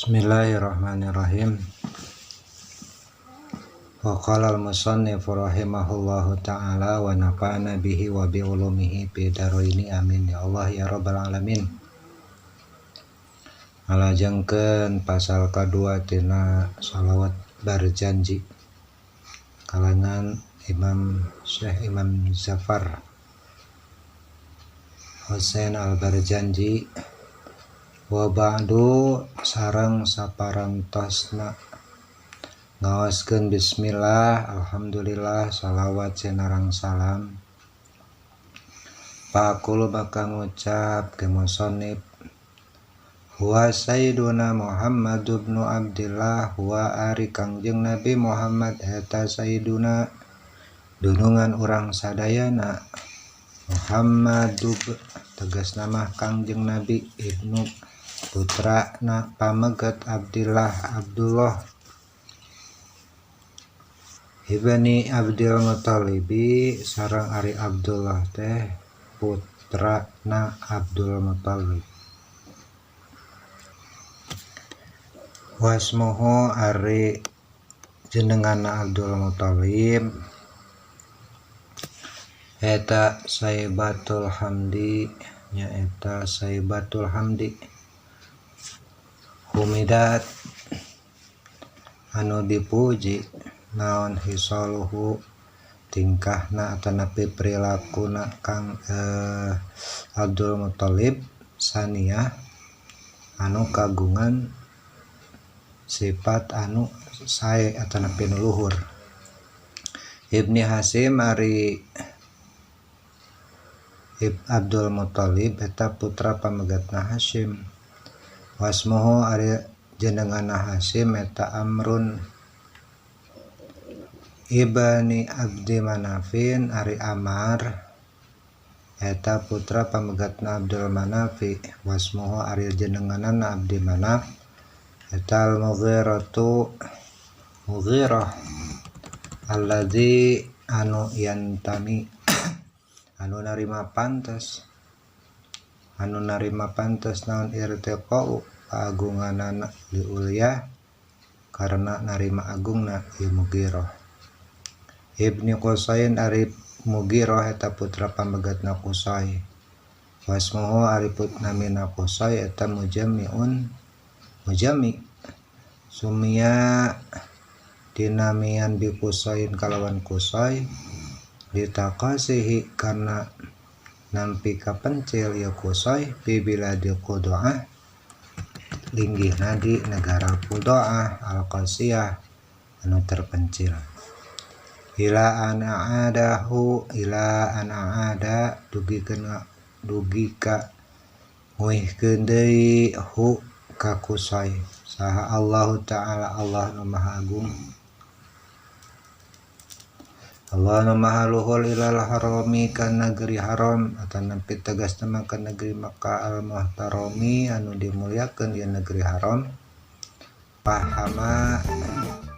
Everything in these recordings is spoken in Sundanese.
Bismillahirrahmanirrahim. Wa qala al-musannif rahimahullahu ta'ala wa nafa'ana bihi wa bi ulumihi fi dharaini amin ya Allah ya rabbal alamin. Ngalajengkeun pasal kadua tina shalawat Barzanji kalangan Imam Syekh Imam Zafar Husain Al-Barzanji. Wa ba'du sareng saparantosna ngaoskeun bismillah alhamdulillah salawat sinarang salam pakulu bakal ngucap ke musannif huwa sayyiduna Muhammad ibn Abdillah huwa ari Kangjeng Nabi Muhammad eta sayyiduna dunungan urang sadayana Muhammad tegas nama Kangjeng Nabi ibnu putra na pameget Abdillah Abdullah ibni Abdul Muttalibi sareng ari Abdullah teh putra na Abdul Muttalib. Wasmuhu ari jenenganna Abdul Muttalib eta Saibatul Hamdi nyaeta Saibatul Hamdi humidat anu dipuji naon hisaluhu tingkahna atanapi prilakuna Kang Abdul Muttalib saniyah anu kagungan sifat anu sae atanapi nu luhur. Ibni Hasim ari Abdul Muttalib eta putra pamegatna Hasyim. Wasmuhu ari jenenganna Hasyim eta Amrun ibni Abdi Manafin ari Amar eta putra pamegatna Abdul Manafi. Wasmuhu ari jenenganna Abdi Manaf eta Al-Mughiratu Mughirah alladzi anu yantami anu narima pantes naon irtiqau paagunganana liulyah karena narima agungna ieu Mughirah. Ibni Qusayn ari Mughirah eta putra pamegatna Qusay. Wasmuhu ari namina Qusay eta Mujammiun Mujammi sumia dinamian bi Qusayn kalawan Qusay litaqasihi karena nampi kapencil ieu Qusay bi biladi Qudaah linggihna di negara Qudaah al-Qasiyah anu terpencil. Ila an a'adahu ila an a'ada dugi ka nguihkeun deui hu ka Qusay saha Allahu ta'ala Allah nu Maha Agung Allah nu Maha Luhur ilal harami ka negeri haram atanapi tegasna mah ka negeri Makkah al muhtarami anu dimuliakeun ieu negeri haram pahama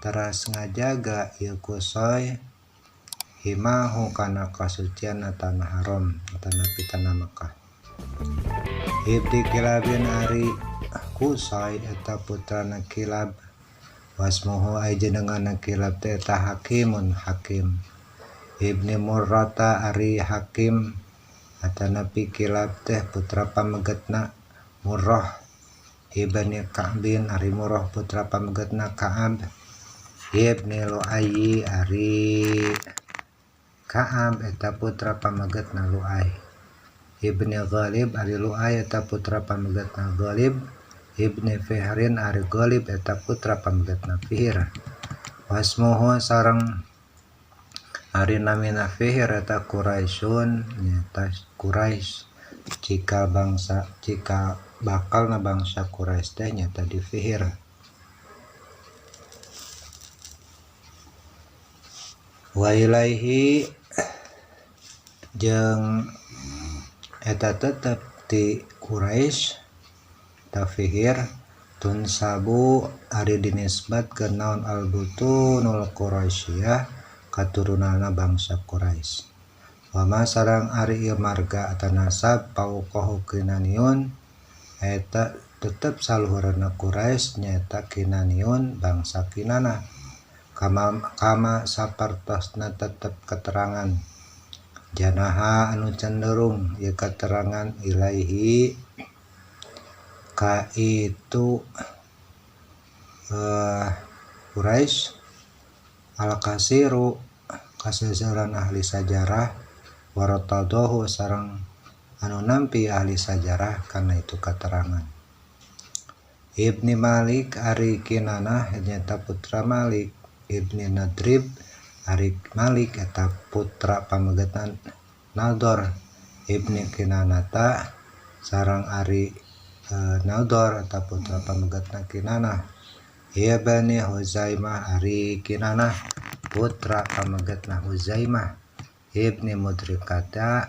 teras ngajaga ieu Qusay himahu kana kasucian tanah haram atanapi tanah Makkah. Ibni Kilabin ari Qusay eta putrana Kilab. Wasmuhu ai jenenganna Kilab teh eta Hakimun Hakim. Ibni Murrata ari Hakim atanapi Kilab teh putra pamegetna Murrah. Ibni Ka'bin ari Murrah putra pamegetna Ka'ab. Ibni Lu'ayyi ari Ka'ab eta putra pamegetna Lu'ay. Ibni Ghalib ari Lu'ay eta putra pamegetna Ghalib. Ibni Fihrin ari Ghalib eta putra pamegetna Fihr. Wasmuhu sareng ari namina Fihr eta Quraisyun nyata Quraisy jika bangsa jika bakalna bangsa Quraisy teh nyata di Fihr. Wa ilaihi jeung eta tetep di Quraisy ta Fihr tunsabu ari dinisbatkeun naon al-butunul Quraisyah katurunanna bangsa Quraisy. Wa ma sareng ari ieu marga atanasab pauqahu kinaniun eta tetep saluhurna Quraisy nyaeta Kinaniun bangsa Kinanah kama sapertosna tetep keterangan janaha anu cenderung ieu keterangan ilaihi ka itu Quraisy al-kasiru kaseueuran ahli sajarah waratadohu sareng anu nampi ahli sajarah kana itu keterangan. Ibni Malik ari Kinanah nyaeta putra Malik, Ibni Nadrib ari Malik eta putra pamegetan Nador, Ibni Kinanata sareng ari Nador eta putra pamegetna Kinanah. Ibni Huzaimah ari Kinanah putra pamegetna Huzaimah, Ibni Mudrikata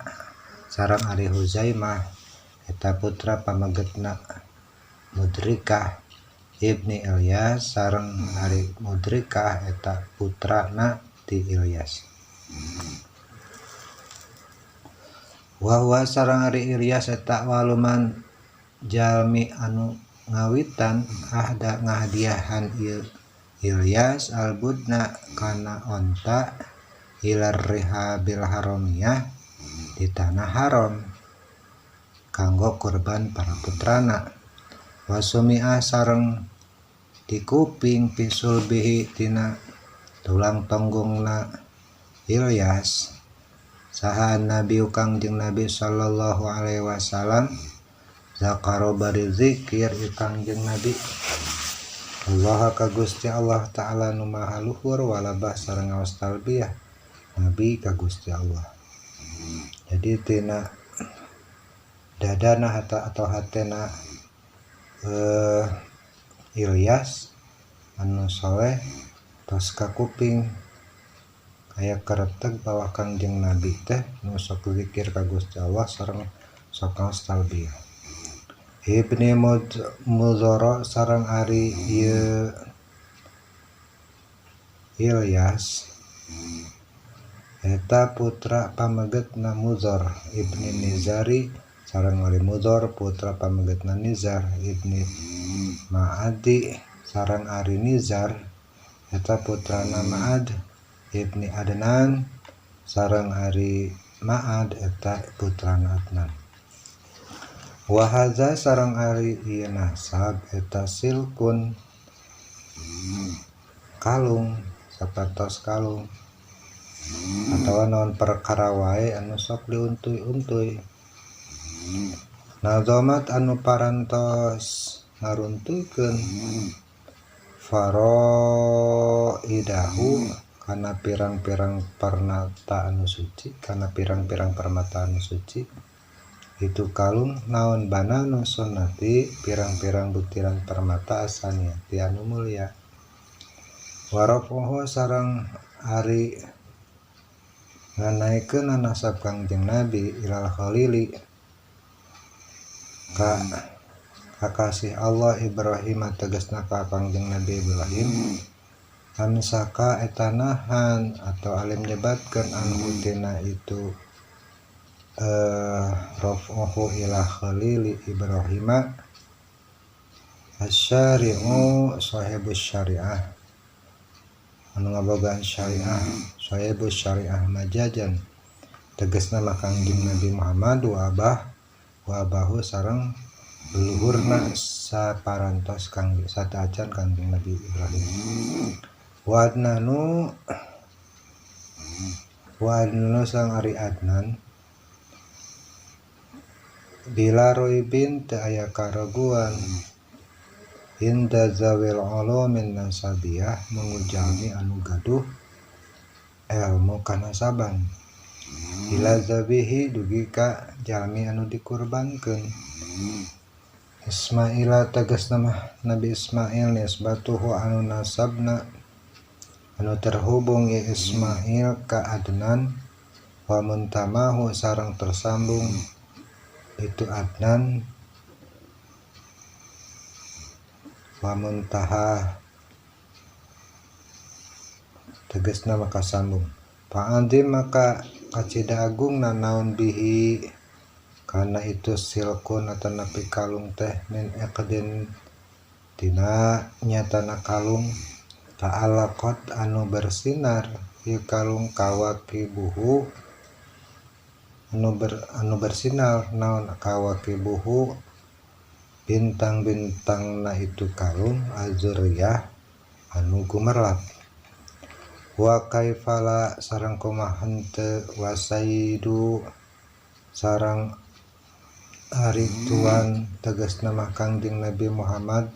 sareng ari Huzaimah eta putra pamegetna Mudrikah, Ibni Ilyas sareng ari Mudrikah eta putrana ti Ilyas. Wa huwa sareng ari Ilyas eta waluman jalmi anu ngawitan ahda ngahadiahan ieu Ilyas albudna kana onta ilar rihabil haramiyah di tanah haram kanggo kurban para putrana. Wasumi'ah sareng dikuping pisulbihi tina tulang tonggongna Ilyas saha Nabi Kangjeng Nabi sallallahu alaihi wasallam zakaro bari zikir Kangjeng Nabi Allah ka Gusti Allah Ta'ala nu maha luhur walabah sareng ngaos talbiyah Nabi ka Gusti Allah. Jadi tina dadana atau hatena Ilyas anu soleh tos kakuping aya kereteg bahwa Kangjeng Nabi teh nu sok zikir ka Gusti Allah sareng sok ngaos talbiyah. Ibni Mudhara sareng ari ieu Ilyas eta putra pamegetna Mudhar, Ibni Nizari sareng ari Mudhar putra pamegetna Nizar, Ibni Ma'adi sareng ari Nizar eta putrana Ma'ad, Ibni Adnan sareng ari Ma'ad eta putrana Adnan. Wa hadza sareng ari ieu nasab eta silkun kalung sapertos kalung atawa naon perkara wae anu sok diuntuy-untuy. Nazomat anu parantos ngaruntuykeun faroidahu kana pirang-pirang permata anu suci, kana pirang-pirang permata anu suci itu kalung naon bananu sunnati pirang-pirang butiran permata asaniati anu mulia. Warofoho sareng ari nganaikeun nasab Kangjeng Nabi ilal khalili ka kakasih Allah Ibrahim tegasna ka Kangjeng Nabi Ibrahim amsaka eta nahan atau alim nyebatkeun anhu tina itu raf'uhu ila khalili Ibrahim asyari'u sahibus syariah anu ngabogaan syariah sahibus syariah majajan tegasna mah Kangjeng Nabi Muhammad wa abah wa abahu sareng leluhurna saparantos Kangjeng sateuacan Kangjeng Nabi Ibrahim. Wa Adnanu sang ari Adnan bila roibin teu aya karaguan inda zawil ulumin nasabiyah mengujami anu gaduh ilmu kanasaban ila zabihi dugi ka jalmi anu dikurbankeun. Ismaila tegasna mah Nabi Ismail nisbatuhu anu nasabna anu terhubung ya Ismail ka Adnan wa muntamahu sareng tersambung itu Adnan wa muntaha tegasna maka sambung. Fa'andim maka kacida agung naon bihi Kana itu silkun atanapi kalung teh min iqdin tina nyatana kalung ta'alaqat anu bersinar ieu kalung kawakibuhu anu bersinar naon kawakibuhu bintang-bintangna itu kalung azuriyah anu gumerlap. Wa kaifala sareng kumaha henteu wasaidu sareng ari tuan tegasna mah Kangjeng Nabi Muhammad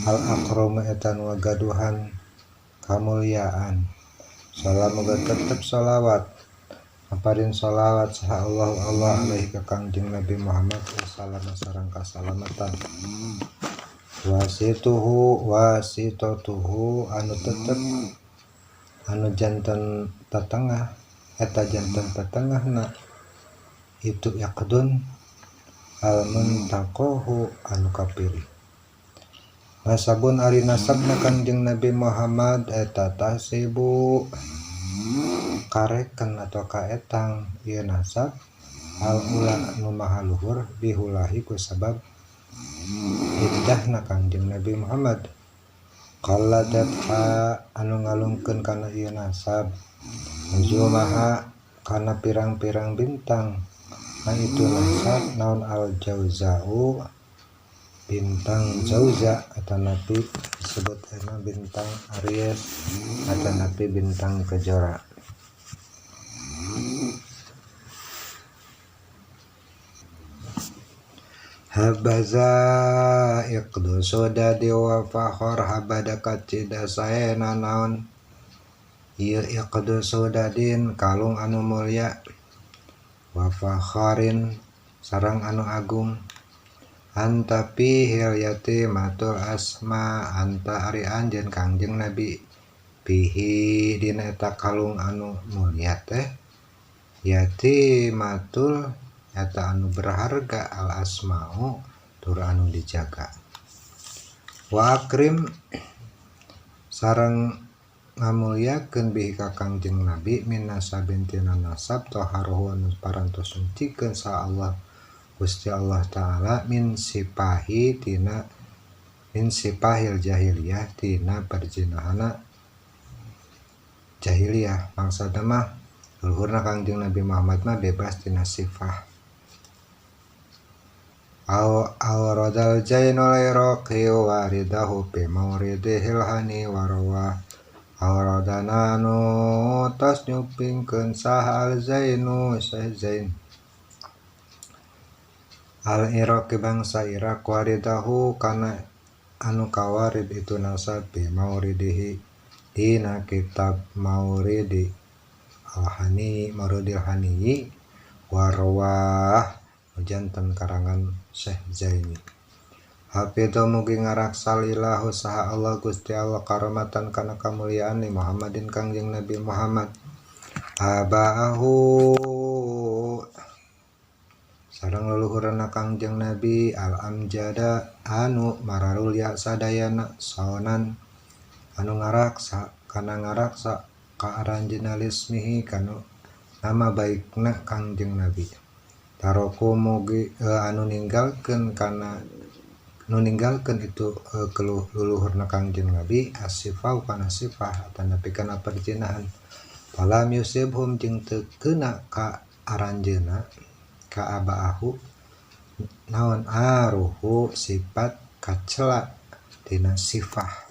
al akramu eta nu gaduhan kamulyaan. Salam moga tetep sholawat maparin sholawat saha Allah Allah alaihi ka Kangjeng Nabi Muhammad salam sareng kasalamatan. Wasituhu wasitatuhu anu tetep anu janten tatengah eta janten tatengahna itu yaqdun al muntaqahu anu kapilih. Nasabun ari nasabna Kangjeng Nabi Muhammad eta tasibu kareken atau kaetang ieu nasab al ula nu maha luhur bihulahi ku sabab indahna Kangjeng Nabi Muhammad. Qalladat anu ngalungkeun kana ieu nasab nujumaha kana pirang-pirang bintang. Nah itu nasab naon al jauza'u bintang jauza atanapi disebut ena bintang Aries atanapi bintang kejora. Habaza iqdu sodadi wa fakhor habada kacida saena naon ieu iqdu sodadin kalung anu mulya wa fakharin sareng anu agung. Anta pihil yatimatul asma anta ari anjeun Kangjeng Nabi pihi dina eta kalung anu mulya teh yatimatul eta anu berharga al asma'u tur anu dijaga. Wa akrim sareng ngamulyakeun bihi ka Kangjeng Nabi min nasabin tina nasab toharuhu anu parantos sucikeun sa Allah Gusti Allah Ta'ala min sipahi tina min sipahil jahiliyah tina perzinahana jahiliyah. Maksudna mah luhurna Kangjeng Nabi Muhammad mah bebas tina sifah. Aw awradal jainul iraqi waridahu bi mauridihil hani warawa awradana nu tos nyupingkeun saha al zainu zain al iraqi bangsa Irak waridahu kana anu kawarid itu nasab bi mauridihi dina kitab mauridi alhani mauridil hani warwah janten karangan Syekh Zaini. Hafidhu mugi ngaraksa ilahu saha Allah Gusti Allah karamatan kana kamulyaan ni Muhammadin Kangjeng Nabi Muhammad abaahu sareng leluhurna Kangjeng Nabi al amjada anu mararulya sadayana saonan anu ngaraksa kana ngaraksa ka aranjeunna lismihi kanu nama baikna Kangjeng Nabi. Taroku mugi anu ninggalkeun kana nu ninggalkeun itu leluhurna Kangjeng Nabi asifau kana sifah atanapi kana perzinahan. Falam yusibhum jeung teu keuna ka aranjeunna ka abaahu naon aruhu sifat kacela tina sifah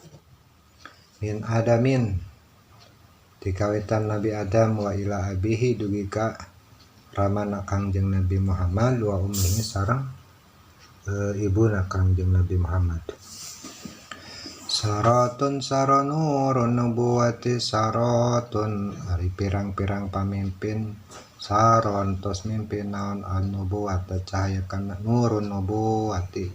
min adamin dikawitan Nabi Adam wa ila abihi dugi ka ramana Kangjeng Nabi Muhammad wa ummihi sareng ibuna Kangjeng Nabi Muhammad. Saratun saranurun nubuwati saratun ari pirang-pirang pamimpin saron tos mimpin naon an-nubuwat cahaya kana nurun nubuwati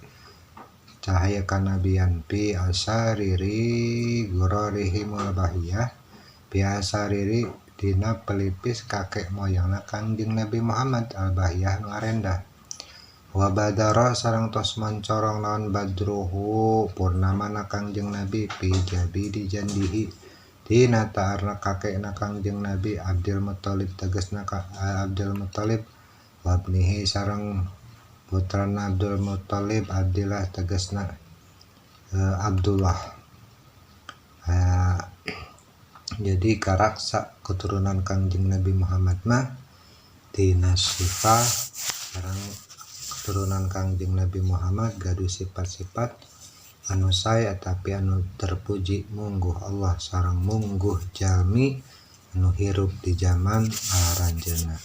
cahaya kanabian pi asariri gurarihimul bahiyah pi asariri dina pelipis kakek moyangna Kangjeng Nabi Muhammad al-bahiyah nu arendah. Wa badara sareng tos mancorong naon badruhu purnamana Kangjeng Nabi pi jabi di jandihi dina taarna kakekna Kangjeng Nabi Abdul Muthalib tegasna Abdul Muthalib Wabnihi sareng putrana Abdul Muthalib Abdillah tegasna Abdullah. Jadi karaksa keturunan Kangjeng Nabi Muhammad mah tina sifat sareng keturunan Kangjeng Nabi Muhammad gaduh sifat-sifat anu sae tapi anu terpuji mungguh Allah sareng mungguh jalmi anu hirup di zaman aranjeunna.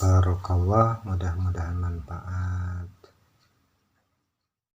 Barakallah, mudah-mudahan manfaat.